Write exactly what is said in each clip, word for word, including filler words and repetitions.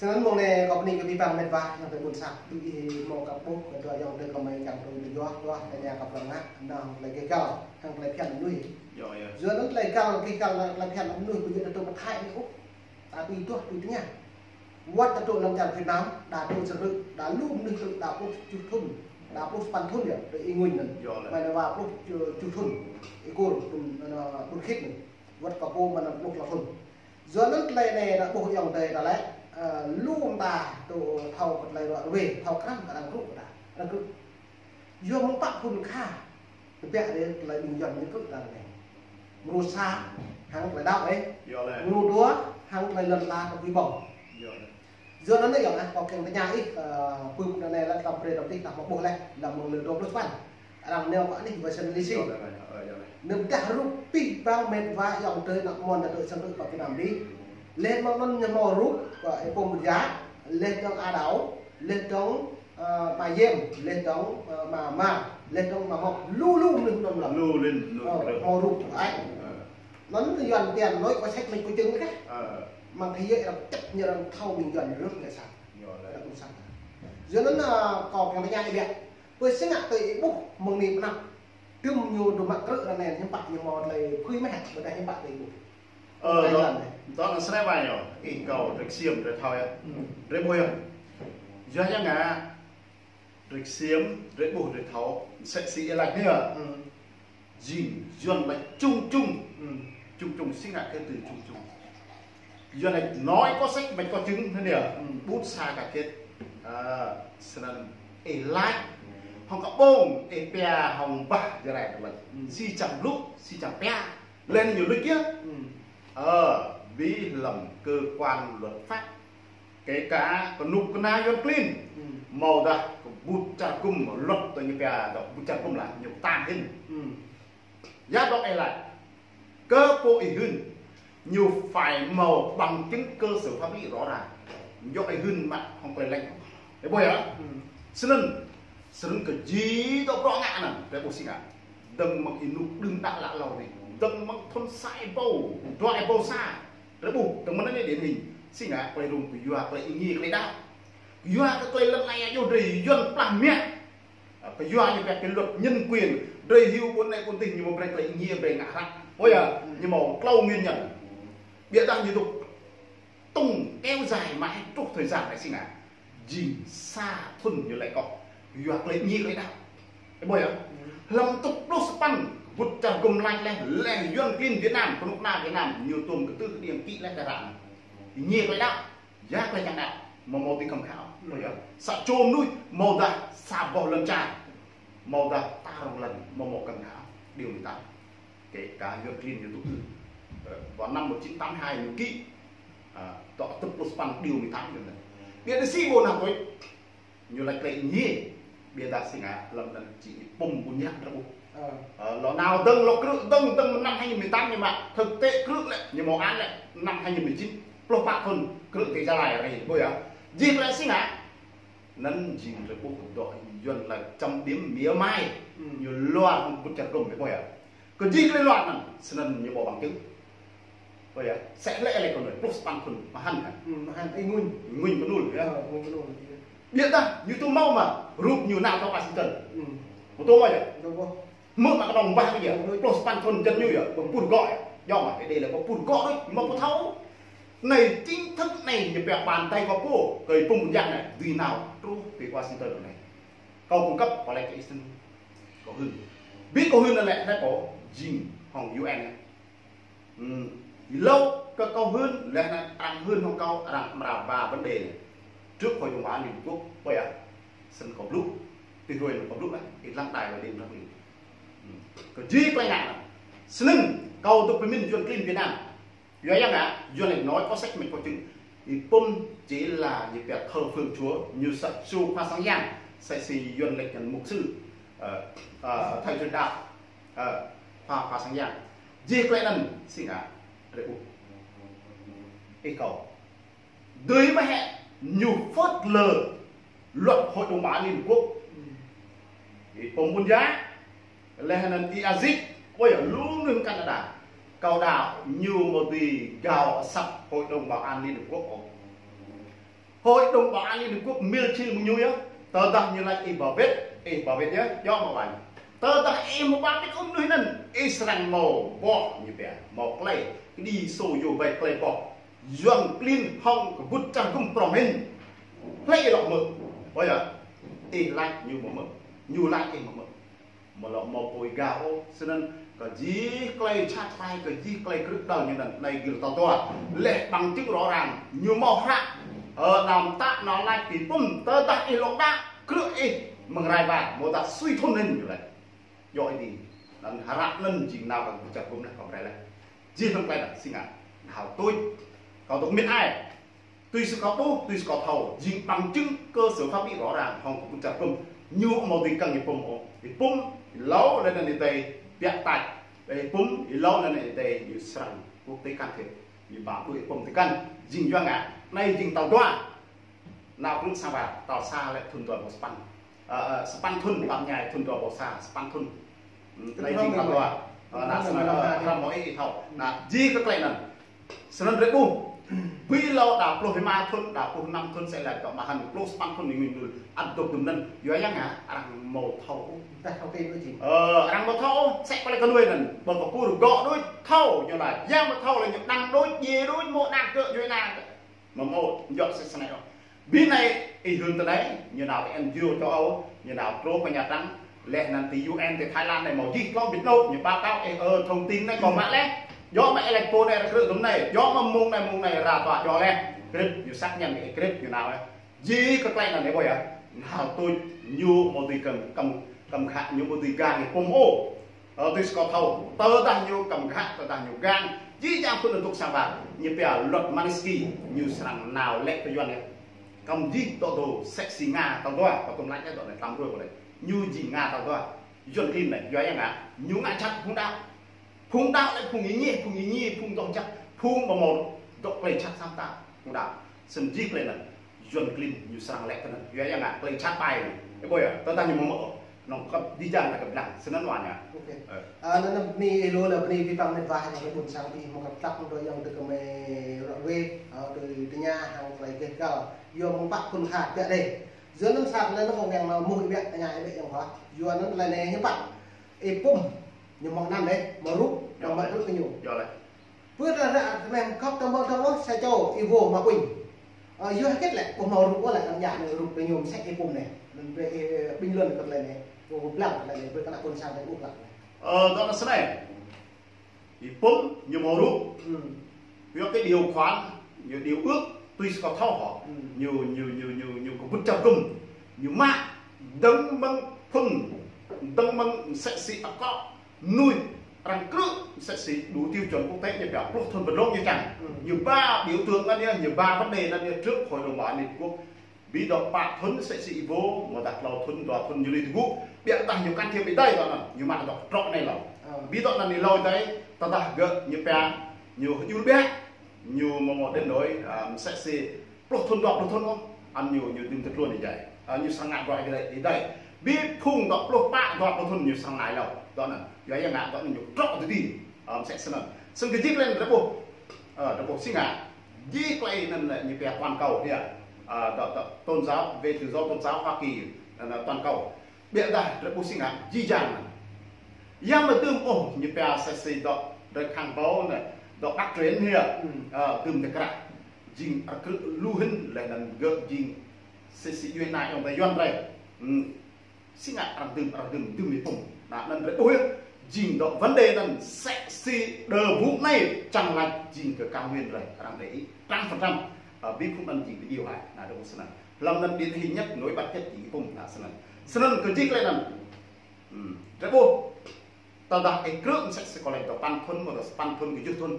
Snăn mông anei kâo bni kơ bi păng met wa, ayŏng adei ƀuôn sang, bi ih mâo kăp ƀuh, kơ dua ayŏng adei kơ mei čiăng tui tui yua, dua tơña kơ prăng ngă, nao tlei kơ găl, hăng tlei phiăn mnuih. Yơh, yơh. Yua anăn tlei găl, kơ găl, tlei phiăn mnuih, bi yua tơ tơ pơthai anei ôh. Ta tui tuah, tui tơña. Wăt ta tơ lăn čar Việt Nam, đa tơ sơrư̆, đa lu mnuih tơ đa pluh čuh thŭn, đa pluh sa păn thŭn yơh, tơ Y Nguyen anăn. Yơh, leh. Mei anei wa pluh čuh thŭn, Y Kur, thŭn, anăn, thŭn khĭt anăn. Wăt kơ pô mnăn pluh klâo thŭn. Yua anăn tlei anei đa ƀuh ayŏng adei đa lĕ, ơ, lu mta tơ thâo kơ tlei ruă ruê, thâo krăn kơ arăng krŭ đa, arăng krŭ. Yua mơ̆ng pă phŭn kha, tơbiă dê tlei ƀing Yuăn ñu krŭ đa anei. Mrô sa, hăng tlei đăo, ơ. Yơh, leh. Mrô dua, hăng tlei lăn ala tơ bi bŏng. Yơh, leh. Yua anăn yơh, ah, kâo čiăng tơña ih, ơ, pưp anei leh tăm brei tăm tih tah mă ƀuh leh, lăm mơ̆ng lơ dua pluh sa păn. Arăng nao kơ anih Washington D C. Yơh, leh, leh. Ơ, yơh, leh. Anăn dah rup pih băng met wa ayŏng adei nao mơ̆ng đa tơ sang tơ pă Việt Nam dih. Leh mơ̆ng anăn ñu mâo rup, kơ Y Pum Bya, leh dơ̆ng A Đao, leh dơ̆ng, ơ, Ma Yem, leh dơ̆ng, ơ, Ma, Ma, leh dơ̆ng Ma Mok, lu lu mnuih anăn lăm. Lu lin, lu. Ơ, mâo rup ai. Ơ. Anăn Yuăn tian lôi kơ sek mei kơ jưng kah. Ơ. Măng thai yơh arăng čăp ñu arăng thâo mĭn Yuăn rơ̆k ngă sa. Yơh, leh. Arăng kơ sa. Yua anăn, ơ, kâo čiăng tơña ih biă. Pơ si ngă tơ ih ƀuh mơ̆ng anei pnăp. Tơm ñu dôk mă krư̆ arăng anei hiư̆m pă ñu mâo tlei phưi mơh, ƀiădah hiư̆m pă tơ ih ƀuh. Ơ, tlei dŏ, lăn anei. Dŏ anăn snei wa ñu, ih kâo drei ksiêm drei thâo yơh. Hmm. Drei ƀuh yơh. Yua ya ngă, drei ksiêm, drei ƀuh drei thâo, msĕ si ih lač anei yơh. Hmm. Jing, Yuăn lač čŭng čŭng. Hmm. Čŭng čŭng si ngă kơ tơ čŭng čŭng. Yuăn lač nói có sách mách có chứng thế này. Hmm. Ƀuh sa kơ kĭt. Ơ, snăn ih lač. Hŏng kơ ƀơ̆ng, ih pia hŏng bah Jarai lač. Hmm. Si čiăng blŭ, si čiăng pia. Leh anăn ñu luč yơh. Hmm. Ơ, bi hlăm cơ quan luật pháp. Kể cả kơ knŭk kna Yuăn klin. Hmm. Mâo dah kơ ƀŭt čar gŭm luật tơ ñu pia dŏ ƀŭt čar gŭm lah ñu ktang hĭn. Hmm. Ya dŏ ih lač. Kơ pô ih hưn. Ñu phải mâo bằng chứng cơ sở pháp lý rõ ràng. Dŏ ih hưn mă hŏng klei lĕ. Ih ƀuh yơh? Hmm. Snăn, snăn kơ jih dŏ bruă ngă anăn, drei ƀuh si ngă. Dơ̆ng mơ̆ng ênuk đưm đă lă lâo anei. Dơ̆ng mơ̆ng thŭn sa êbâo, dua êbâo sa. Drei ƀuh, dơ̆ng mơ̆ng anei điển hình. Si ngă, klei rŭng kyua, klei êngiê, klei đăo. Kyua kơ klei lăn ala yơh drei Yuăn plah mă. Ơ, kyua ñu pia kỷ luật nhân quyền, drei hiu ƀuôn anei ƀuôn dih ñu mâo brei klei êngiê brei ngă hră. Ơ yơh, ñu mâo tlâo nguyên nhân. Ƀiădah ñu dôk tŭng kéo dài mãi truh thời gian anei si ngă. Jing sa thŭn ñu lĕ kŏ. Kyua klei êngiê klei đăo. Ih ƀuh yơh. Hlăm tŭk pluh sa păn, ƀŭt čar gŭm lač leh, leh Yuăn klin Việt Nam, knŭk kna Việt Nam, ñu tuôm kơ tưh điêng kĭ leh kơ hră. Êngiê klei đăo. Ya klei čiăng đăo, mâo mâo ti khăm khao. Hmm. Ơ yơh. Sa čô mnuih, mâo dah sa boh lăn čar. Mâo dah ta rŏng lăn, mâo mâo khăm khao. Điều mười tám. Kể cả Yuăn klin ñu tŭ. Ơ, vào năm một chín tám hai ñu ký. À, dŏ tŭk pluh sa păn điều mười tám ñu anăn. Ƀiădah si ƀuh nah koi. Ñu lač klei êngiê, ƀiădah si ngă, hlăm anăn či Y Pum Bya drei ƀuh. Ơ. Ơ, lŏ nao dơ̆ng, lŏ krư̆ dơ̆ng, dơ̆ng năm hai nghìn mười tám ñu mă, thực tế krư̆ lĕ, ñu mâo án lĕ, năm hai nghìn mười chín, pluh pă thŭn, krư̆ ti Gia Lai arei, ƀuh yơh. Jih klei si ngă, anăn jing drei ƀuh dŏ Yuăn lač chấm điểm mỉa mai, hmm, ñu luar hŏng ƀŭt čar gŭm, ƀuh yơh. Kơ jih klei luar anăn, snăn ñu mâo bằng chứng. Ơ yơh, msĕ lĕ lĕ kơ anei, pluh sa păn thŭn, mă hăn hă? Hmm, mă hăn, Y Nguyen. Y Nguyen Van Nul, yơh. Ơ, Y Nguyen Van Nul, yơh. Ƀiădah, ñu tŭ mâo mă, rup ñu nao tơ Washington. Hmm. Ñu tŭ mâo yơh. Ñu tŭ mâo. Mơ̆ mă knŏng bah kơ yơh, pluh sa păn thŭn jăn ñu yơh, ƀơ̆ng pur gŏ yơh. Yơh mă, êdei lĕ ƀơ̆ng pur gŏ đuč, mâo pô thâo. Anei chính thức anei ñu pia bàn tay kơ pô, kơ Y Pum Bya anei, dưi nao truh ti Washington anei. Kâo cung cấp, kâo lač kơ Y Sên, kâo hưn. Bi kâo hưn anăn lĕ, leh kâo jing hŏng U N. Hmm. Êlâo kơ kâo hưn, leh anăn arăng hưn hŏng kâo, arăng mra ba vấn đề anei. Trước Hội đồng Bảo an Liên Hợp Quốc, ƀuh yơh. Snăn kâo blŭ, ti hruê anăn kâo blŭ leh, ih lăng đài wa đêm lăng đêm. Hmm. Kơ jih klei ngă anăn. Snăn kâo dôk bi mĭn Yuăn klin Việt Nam. Yua ya ngă, Yuăn lač nói có sách mách có chứng. Y Pum chỉ là ñu pia thờ phượng Chúa, ñu sa čô khua sang yang, msĕ si Yuăn lač anăn mục sư, ơ, ơ, thầy truyền đạo, ơ, khua, khua sang yang. Jih klei anăn, si ngă, drei ƀuh. Ih kâo. Dưi mơ̆ hĕ ñu phớt lờ luật Hội đồng Bảo an Liên Hợp Quốc. Y Pum Bya, leh anăn Y Aziz, ôi, lu mnuih Canada. Kâo đăo ñu mâo dưi gao asăp Hội đồng Bảo an Liên Hợp Quốc ôh. Hội đồng Bảo an Liên Hợp Quốc mil čhil mơ̆ng ñu yơh. Tơdah ñu lač ih ba wĭt, ih ba wĭt yơh, djŏ mơ̆ ƀai. Tơdah ih mâo ba wĭt ung đuĭ anăn, ih srăng mâo boh ñu pia, mâo klei kđi sô yô bai klei boh. Yuăn klin hŏng kbŭt čar gŭm prŏng hĭn. Hlei ih lŏ mơ̆. Ƀuh yơh. Ih lač ñu mâo mơ̆. Ñu lač ih mâo mơ̆. Mâo lŏ mâo pui gao ôh, snăn kơ jih klei čhat ƀai, kơ jih klei krư̆ đăl ñu anăn, anei gĭr tal dua. Leh bằng chứng rõ ràng, ñu mâo hră. Ơ, đăm tă nao lač kơ Y-Pŭm, tơdah ih lŏ đăo, krư̆ ih mơ̆ng rai wa, mâo dah sui thŭn hĭn ñu lač. Djŏ ih dih, anăn hră anăn jing nao kơ kbŭt čar gŭm leh, kâo brei leh. Jih hlăm klei anăn, si ngă, nao tuč. Kâo dôk mĭn ai. Tui si kâo ƀuh, tui si kâo thâo, jing bằng chứng cơ sở pháp lý rõ ràng hŏng kbŭt čar gŭm. Ñu amâo dưi kăng Y-Pŭm ôh. Y-Pŭm, êlâo leh anăn êdei biă tač. Y-Pŭm, êlâo leh anăn êdei ñu srăng quốc tế can thiệp. Ñu ba đuĕ Y-Pŭm ti kăn. Jing yua ngă, anei jing tal dua. Nao krư̆ sang war, tal sa leh thŭn dua êbâo sa păn. Ơ, ơ, sa păn thŭn, ƀăng ñai thŭn dua êbâo sa, sa păn thŭn. Hmm, anei jing tal dua. Ơ, nao snăn, ơ, hrăm mâo ih thâo. Nao, jih kơ klei anăn. Snăn drei ƀuh. Bi êlâo đa pluh êma thŭn, đa pluh năm thŭn, sĕ leh dŏ mă hăn, pluh sa păn thŭn ñu ngĭn dul. Ăt dôk dŭm anăn. Yua yang ngă, arăng mâo thâo. Dah thâo kơ đuĕ jing. Ơ, arăng mâo thâo, sĕ kơ leh kơ nuê anăn. Ƀơ kơ pur gŏ đuĕ, thâo, ñu lač. Yang mâo thâo leh ñu đăng đuĕ, djiê đuĕ, mâo đăng kơ ñu nao. Mâo mâo, djŏ sĕ snei ôh. Bi anei, ih hưn ti anei, ñu nao ti N G O châu Âu, ñu nao trô kơ Nha Trang, leh anăn ti U N ti Thái Lan anei mâo jih tlâo bĭt nôk, ñu báo cáo, ơ, ơ, thông tin anei kâo mă leh. Djŏ mơ̆ ih lač pô anei ra krư̆ dŭm anei, djŏ mơ̆ mông anei mông anei ra tòa djŏ leh. Krip, ñu xác nhận kơ krip, ñu nao leh. Jih kơ klei anăn ih ƀuh yơh. Nao tuč ñu mâo dưi kăm, kăm, kăm khă, ñu mâo dưi gang Y-Pŭm ôh. Ơ, tui si kâo thâo, tơdah ñu kăm khă, tơdah ñu gang, jih jang phŭn dôk sang war, ñu pia luật Magnitsky, ñu srăng nao lĕ kơ Yuăn yơh. Kăm jih dŏ dô, sĕ si Nga tal dua, kâo tuôm lač yơh dŏ anei tlam ruê kâo lač. Ñu jing Nga tal dua. Yuăn klin anei, yua yang ngă, ñu ngă jhat phung đăo. Phung đăo lĕ phung êngiê, phung êngiê, phung doh jăk, phung amâo mâo dŏ klei jhat săm ta, phung đăo. Snăn jih klei anăn. Yuăn klin ñu srăng lĕ kơ anăn. Yua yang ngă klei jhat ƀai. Ih ƀuh yơh, tơdah ñu mâo mơ̆ ôh. Nŏng kăp jih jang ta kăp dlăng. Snăn wa ngă. Ok. Ơ. Ơ, anăn, anăn bni êlâo leh bni bi păng mĭt wa hŏng ƀuôn sang bi mâo kăp tlăp dŏ yang dôk kơ mei rŏ wê, ơ, dôk tơña hŏng klei geh găl. Yua mơ̆ng pă phŭn kha biă dê. Yua anăn sa klei anăn hŏng yang mâo mŭh ih biă tơña ih biă yang wa. Yua anăn klei anei ñu pă. Y-Pŭm. Ñu mâo anăn dê, mâo rup, ñu mâo rup kơ ñu. Yua leh. Pơ ră ră kơ mei kăp tơ mâo tơ mâo sa čô Y-Vô Mă Kuñ. Ơ, yua hơget lĕ, ƀuh mâo rup ôh lĕ, anăn djă anei rup kơ ñu msĕ Y-Pŭm anei. Anăn brei, ơ, bình luận kơ klei anei. Ƀuh blang klei anei, brei kơ ană ƀuôn sang drei ƀuh blang. Ơ, dŏ anăn snei. Y-Pŭm ñu mâo rup. Hmm. Yua kơ điều khoản, ñu điều ước, tui si kâo thâo hŏ. Hmm. Ñu, ñu, ñu, ñu, ñu kbŭt čar gŭm. Ñu mă dơ̆ng mơ̆ng phŭn, dơ̆ng mơ̆ng msĕ si akŏ. Mnuih arăng krư̆ msĕ si đủ tiêu chuẩn quốc tế ñu pia pluh thŭn bơdlông ñu čiăng. Hmm. Ñu ba biểu tượng anăn yơh, ñu ba vấn đề anăn yơh trước Hội đồng Bảo an Liên Hợp Quốc. Bi dŏ pă thŭn msĕ si Y-Vô, mâo dah tlâo thŭn, dua thŭn ñu lui ti gŭ. Biă dah ñu can thiệp êdei dŏ anăn, ñu mă dŏ trŏ anei lŏ. Ơ. Bi dŏ anăn êlâo êdei, tơdah gơ̆ ñu pia, ñu hjul biă, ñu mâo mâo đến nỗi, ơ, msĕ si pluh thŭn, dua pluh thŭn ôh, anăn ñu, ñu dưm ti tluôn êjai. Ơ, ñu srăng ngă bruă êdei, êdei. Bi phung dŏ pluh pă, dua pluh thŭn ñu srăng ngă êlâo. Dŏ anăn, yua yang ngă dŏ anăn ñu trŏ ti di. Ơ, msĕ snăn. Snăn kơ jih klei anăn drei ƀuh. Ơ, drei ƀuh si ngă. Jih klei anăn lĕ ñu pia toàn cầu dia. Ơ, dŏ, dŏ tôn giáo, về tự do tôn giáo Hoa Kỳ, anăn toàn cầu. Biă dah drei ƀuh si ngă, jih jang anăn. Yang mơ̆ dưm ôh ñu pia msĕ si dŏ, drei khăng ƀuh anei, dŏ Bắc Triều Tiên hia. Hmm. Ơ, dưm ti krah. Jing arăng krư̆ lu hĭn leh anăn gơ̆ jing msĕ si djuê ana ayŏng adei Yuăn drei. Hmm. Si ngă arăng dưm, arăng dưm, dưm Y-Pŭm. Anăn, anăn drei ƀuh yơh. Jing dŏ vấn đề anăn msĕ si đơ vuk anei čiăng lač jing kơ cao nguyên drei, arăng để ý. Trăm phần trăm, ơ, bi phung anăn jing video hă. Anăn drei ƀuh snăn. Hlăm anăn điển hình nhất, nổi bật nhất jing Y-Pŭm, anăn snăn. Snăn kơ jih klei anăn. Hmm. Drei ƀuh. Tơdah ih krư̆ msĕ si kâo lač dua păn thŭn, mâo dah sa păn thŭn, kjuh thŭn.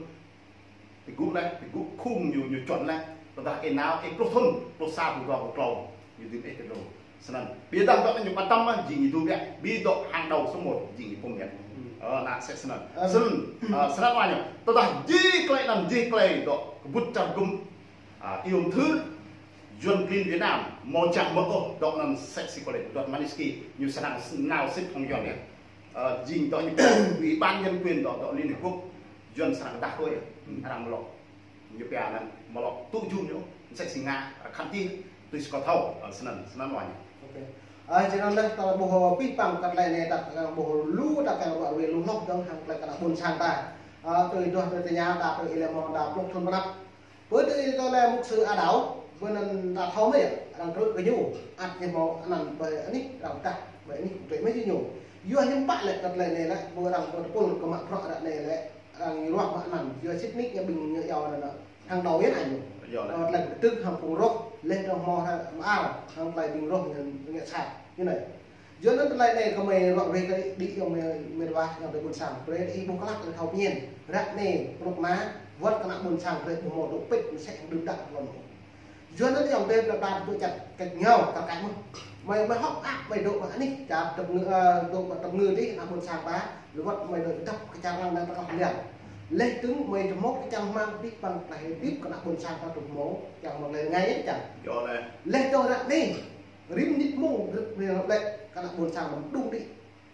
Ti gŭ leh, ti gŭ khung ñu, ñu čuăn leh. Tơdah ih nao, ih pluh thŭn, pluh sa, pluh dua, pluh tlâo. Ñu dưm ih ti dlông. Snăn. Bi dah dŏ ñu pătăm mơh, jing Y-Dua biă. Bi dŏ hàng đầu số một, jing Y-Pŭm biă. Hmm. Ơ, anăn msĕ snăn. Ơ. Snăn, ơ, snăn wa ñu. Tơdah jih klei anăn, jih klei dŏ kbŭt čar gŭm. Ơ, iêu mthưr, Yuăn klin Việt Nam, mâo čiăng mơ̆ ôh, dŏ anăn msĕ si kâo lač, luật Magnitsky, ñu srăng nao sĭt hŏng Yuăn yơh. Ơ, jing dŏ ñu, Ủy ban Nhân quyền dŏ, dŏ Liên Hiệp Quốc, Yuăn srăng dah đuĕ, arăng mlŏ. Ñu pia anăn, mlŏ tŭ jum ñu. Msĕ si ngă, khăt jih, tui si kâo thâo, ơ, snăn, snăn wa ñu. Ok. Ơ, snăn leh, ta ƀuh pih păng kơ klei anei, ta kăng ƀuh lu, ta kăng ƀuh wê lu hloh dơ̆ng hŏng klei kơ anak ƀuôn sang ta. Ơ, tui duah tui tơña, ta tui ih leh mâo, ta pluh thŭn mnăp. Bơ tui ih tui leh mục sư Adaŭ, bơ anăn ta thâo mơh, arăng krư̆ kơ ñu, ăt ñu mâo anăn bơ anih, arăng pơdah, bơ anih, krư̆ mơh ñu. Yua hiư̆m pă leh kơ klei anei leh, bơ arăng bơ tơpul kơ mă bruă ară anei leh, arăng ñu ruah mă anăn, yua sĭt nik ñu ƀing ñu yua anăn. Hăng đau yơh anăn. Yơh leh. Ơ, tlei kdơ̆k hăng phung roh, leh dơ̆ng mâo hăng mơar, hăng tlei ƀing roh ngă, ngă sat. Ñu anei. Yua anăn tlei anei kơ mei ruă rê kơ đĭ yơh mei, mei wa, yơh tlei ƀuôn sang. Brei ih ƀuh klă leh thâo pơñen. Ră anei, prôk ma, wăt kơ anak ƀuôn sang brei ƀuh mâo dôk pĭt, msĕ hăng đưm đă hlăm. Yua anăn yơh brei ta đa dôk čăt, kĕt ngao, ta kĕt mơh. Mei, mei hŏk ăk, mei dôk mă anih, čar tăp ngư, ơ, dôk mă tăp ngư dih, anak ƀuôn sang ta. Leh wăt mei dôk dăp kơ čar arăng dơ̆ng tơkah liang. Leh dơ̆ng mei dôk mâo kơ čang hmăng pih păng klei hdĭp kơ anak ƀuôn sang ta dôk mâo, čang hmăng klei rơngai čang. Yơh leh. Leh dơ̆ng ră anei, rĭm mnĭt mông, rĭm mnĭt leh, kơ anak ƀuôn sang mă đŭng đĭ.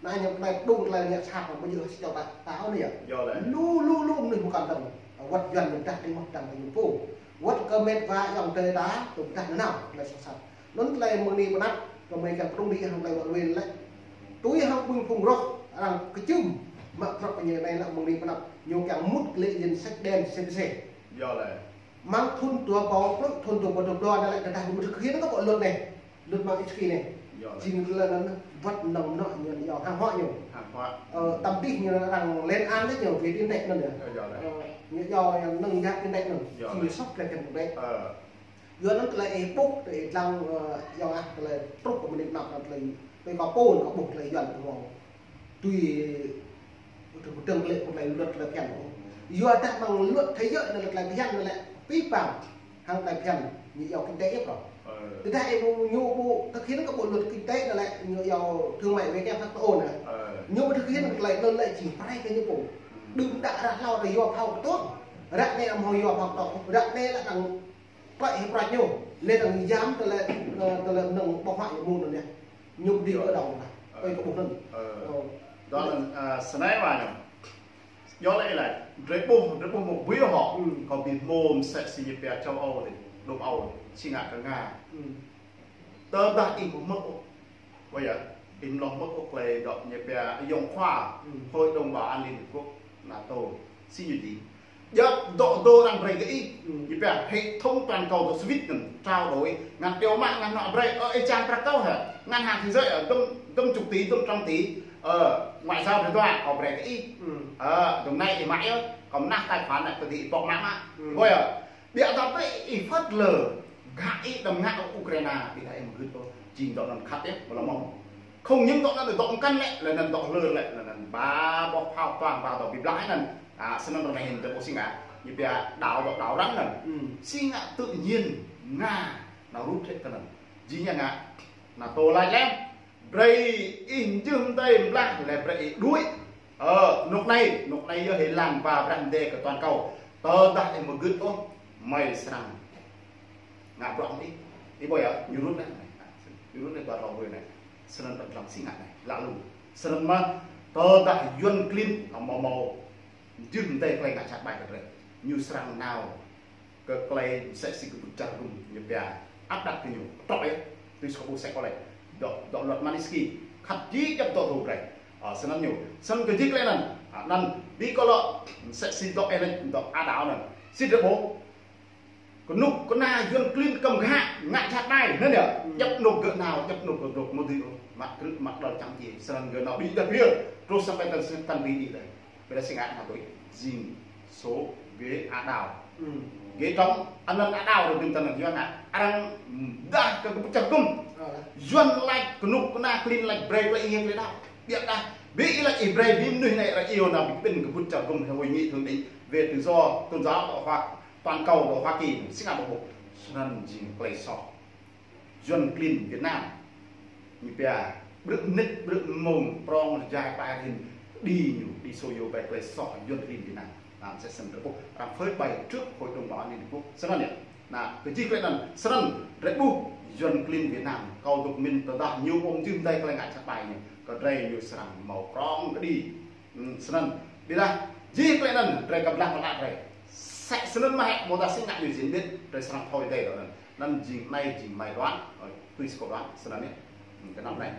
Anăn ñu klei đŭng klei ngă sat mă ƀu djơ̆ si čô ta, ta hŏ anei yơh. Yơh leh. Lu, lu, lu, mnuih mkăn dơ̆ng. Wăt Yuăn ñu dah ti mâo dơ̆ng ti ñu pô. Wăt kơ mĕt wa ayŏng adei ta, tŭ dah nanao, klei soh sat. Anăn tlei mơ̆ng anei pơnăp, kơ mei kăn pơdŭng đĭ hŏng klei wăt win leh. Tui hŏng ƀing phung roh, arăng kčưm, mă bruă kơ ñu anei leh mơ̆ng anei pơnăp, ñu kiăng mŭt klei yin sek đen sek se. Yơh leh. Mơ̆ng thŭn dua êbâo pluh, thŭn dua êbâo dua pluh anei leh, tơdah ñu mŭt thực hiện kơ bộ luật anei. Luật mạng ích kỷ anei. Yơh leh. Jing leh anăn wăt năng nŏ ñu yơh hăng hŏ ñu. Hăng hŏ. Ơ, tăm dih ñu arăng lên án leh ñu về tin tệ anăn yơh. Yơh leh. Ơ, ñu yơh năng jak tin tệ anăn. Yơh leh. Jing soh klei kăn kơ bĕ. Ơ. Yua anăn klei ih ƀuh, klei ih dlăng, ơ, yua ah, klei truh kơ mnĭt anăp anăn klei, klei kâo pô, kâo ƀuh klei Yuăn kơ mâo. Tui, tui kdơ̆ng klei, klei luật klei bhiăn. Yua dah mơ̆ng luật thế giới anăn klei bhiăn anăn lĕ, pih păng, hăng klei bhiăn, ñu yua kinh tế yơh. Ơ. Tơdah ih ƀu, ñu ƀu thực hiện kơ bộ luật kinh tế anăn lĕ, ñu yua thương mại W T O anăn. Ơ. Ñu ƀu thực hiện klei anăn lĕ jing prai kơ ñu pô. Đưm đă rah hlâo dah yua phao ktuang. Ră anei amâo yua phao ktuang. Ră anei lĕ đang Klei ih prăk ñu, leh dơ̆ng jam tơlơi, ơ, tơlơi mnơ̆ng ƀơ̆ng huă ñu mơ̆ng anăn yơh. Ñu đĭ kơ đŏng anăn. Ơ. Ơi, kơ ƀuh anăn. Ơ. Ơ. Dŏ anăn, ơ, snei wa ñu. Djŏ leh leh. Drei ƀuh, drei ƀuh mâo ƀuh hŏ. Hmm. Kâo bi hmô msĕ si ñu pia châu Âu dih, Đông Âu, si ngă kơ Nga. Hmm. Tơdah ih ƀu hmư̆ ôh. Ƀuh yơh, ih amâo lŏ hmư̆ ôh klei dŏ ñu pia ayŏng khua, hmm, Hội đồng Bảo an Liên Hợp Quốc, NATO, si ñu dih. Djăp dŏ dô arăng brei kơ ih, hmm, ñu pia hệ thống toàn cầu dŏ sviet anăn, trao đổi, ngăn điều mạng, ngăn nọ brei, ơ, ih čang prăk kâo hĕ, ngân hàng thế giới, ơ, dŭm, dŭm chục tỷ, dŭm trăm tỷ, ơ, ngoại giao truyền thông, kâo brei kơ ih. Hmm. Ơ, dŭm anei ih mă yơh, kâo mnah tài khoản anei, kơ dih ih pŏk mă mă. Hmm. Ƀuh yơh, Ƀiădah brei ih phớt lờ, gak ih đăm ngă Ukraina, ƀiădah ih mgưt ôh, jing dŏ anăn khăt yơh, mlăm mơh. Không những dŏ anăn dŏ mkăn lĕ, leh anăn dŏ hlơr lĕ, leh anăn ba boh phao ktuang ba dŏ bi blah anăn. À, snăn ară anei hĭn dơ̆ng ƀuh si ngă, ñu pia đảo dŏ đảo rắn anăn. Hmm. Si ngă tự nhiên Nga nao rút hết kơ anăn. Jing ñu ngă, NATO lač leh. Brei ih mjưh mdei mblah leh brei ih đuĕ. Ơ, anôk anei, anôk anei yơh êlan ba brei mdei kơ toàn cầu. Tơdah ih mgưt ôh, mei srăng ngă bruă hŏng ih. Ih ƀuh yơh, ñu rŭt anei. Ñu rŭt anei ba tlâo hruê anei. Snăn ƀuh dlăng si ngă anei. Lă lu. Snăn mơh, tơdah Yuăn klin, amâo mâo mjưh mdei klei ngă jhat ƀai kơ drei. Ñu srăng nao kơ klei msĕ si kbŭt čar gŭm ñu pia áp đặt kơ ñu. Trŏ yơh, tui si kâo ƀuh sek kâo leh. Dŏ, dŏ luật Magnitsky, khăt jih djăp dŏ dô brei. Ơ, snăn ñu. Snăn kơ jih klei anăn. Ơ, anăn, bi kâo lŏ, msĕ si dŏ êlĕč, dŏ Adaŭ anăn. Si drei ƀuh. Knŭk kna Yuăn klin kăm ghă, ngă jhat ƀai, anăn yơh. Hmm. Djăp anôk gơ̆ nao, djăp anôk gơ̆ dôk, mâo dưi ôh. Mă krư̆, mă đăl čang čiê. Snăn gơ̆ nao bi êdah biêl. Truh sampai tăn, tăn bi đĭ leh. Ƀiădah si ngă anăn tui jing số ghế Adaŭ. Hmm. Ghế trống, anăn Adaŭ rơbin tăn anăn Yuăn ngă. Arăng dah kơ kbŭt čar gŭm. Ơ. Yuăn lač knŭk kna klin lač brei klei ih hĕ klei đăo. Ƀiădah, bi ih lač ih brei bi mnuih anei arăng iêu nao bi kƀĭn kbŭt čar gŭm hội nghị thượng đỉnh về tự do tôn giáo ở Hoa, toàn cầu ở Hoa Kỳ. Si ngă ƀuh. Snăn jing klei soh. Yuăn klin Việt Nam. Ñu pia, ƀrư̆ mnĭt, ƀrư̆ mmông, prŏng, jai, ƀai, hĭn, đĭ ñu, đĭ sô yô ƀai klei soh Yuăn klin Việt Nam. Anăn msĕ snăn drei ƀuh, arăng phơi bày trước Hội đồng Bảo an Liên Hợp Quốc. Snăn yơh. Anăn, kơ jih klei anăn, snăn, drei ƀuh, Yuăn klin Việt Nam, kâo dôk mĭn tơdah ñu ƀuh mjưh mdei klei ngă jhat ƀai ñu, kơ drei ñu srăng mâo prŏng kđi. Hmm, snăn, ƀiădah, jih klei anăn, drei kăp dlăng kơ lă drei. Msĕ snăn mơh, mâo ta si ngă ñu jing ƀiêt, drei srăng thâo êdei dŏ anăn. Anăn jing anei, jing hmei đuĕ, ơ, tui si kâo đuĕ, snăn yơh. Hmm, knap anei.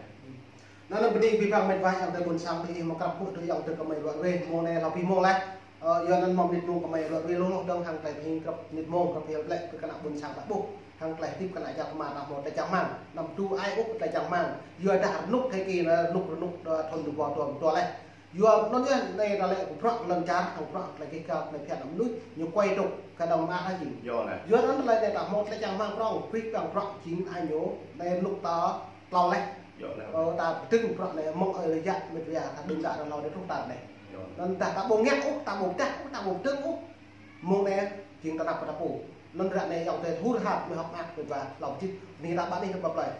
Anăn bơni bi băng mĭt wa ayŏng adei ƀuôn sang, bi ih mâo krăp ƀuh tui ayŏng adei kơ hmei luă wê, mông anei hlâo bi mông leh. Ơ, yua anăn mâo mnĭt mông kơ hmei luă wê lu lu dơ̆ng hăng klei bi krăp mnĭt mông krăp hiăl tlĕ kơ kna ƀuôn sang ta ƀuh. Hăng klei hdĭp kna čar kma ta mâo tlei čang hmăng. Năm tu ai ŭk tlei čang hmăng. Yua dah rnuk thei ki na rnuk rnuk, ơ, thŭn dua êbâo dua pluh dua leh. Yua anăn yơh anei ta lĕ kơ bruă lăn čar, hŏng bruă klei kih kal klei bhiăn mnuih, ñu kuai tŭk kơ dŏng mă hă jing. Yua anăn lĕ anei ta mâo tlei čang hmăng prŏng, pih păng bruă jing ai ñu, anei rnuk ta tlâo leh. Ơ, ta pdơ̆ng bruă anei mơ̆ng ơi leh yă, mĭt wa, ta đưm đă răng hlâo anei truh ta anei. Anăn dah ta ƀu ngă ôh, ta ƀu pdah ôh, ta ƀu pdơ̆ng ôh. Mông anei jing ta năp ta pô. Anăn ară anei ayŏng adei hur har, mei hŏk mơak mĭt wa hlâo jih. Anei ta ƀuh anei ta ƀuh klei.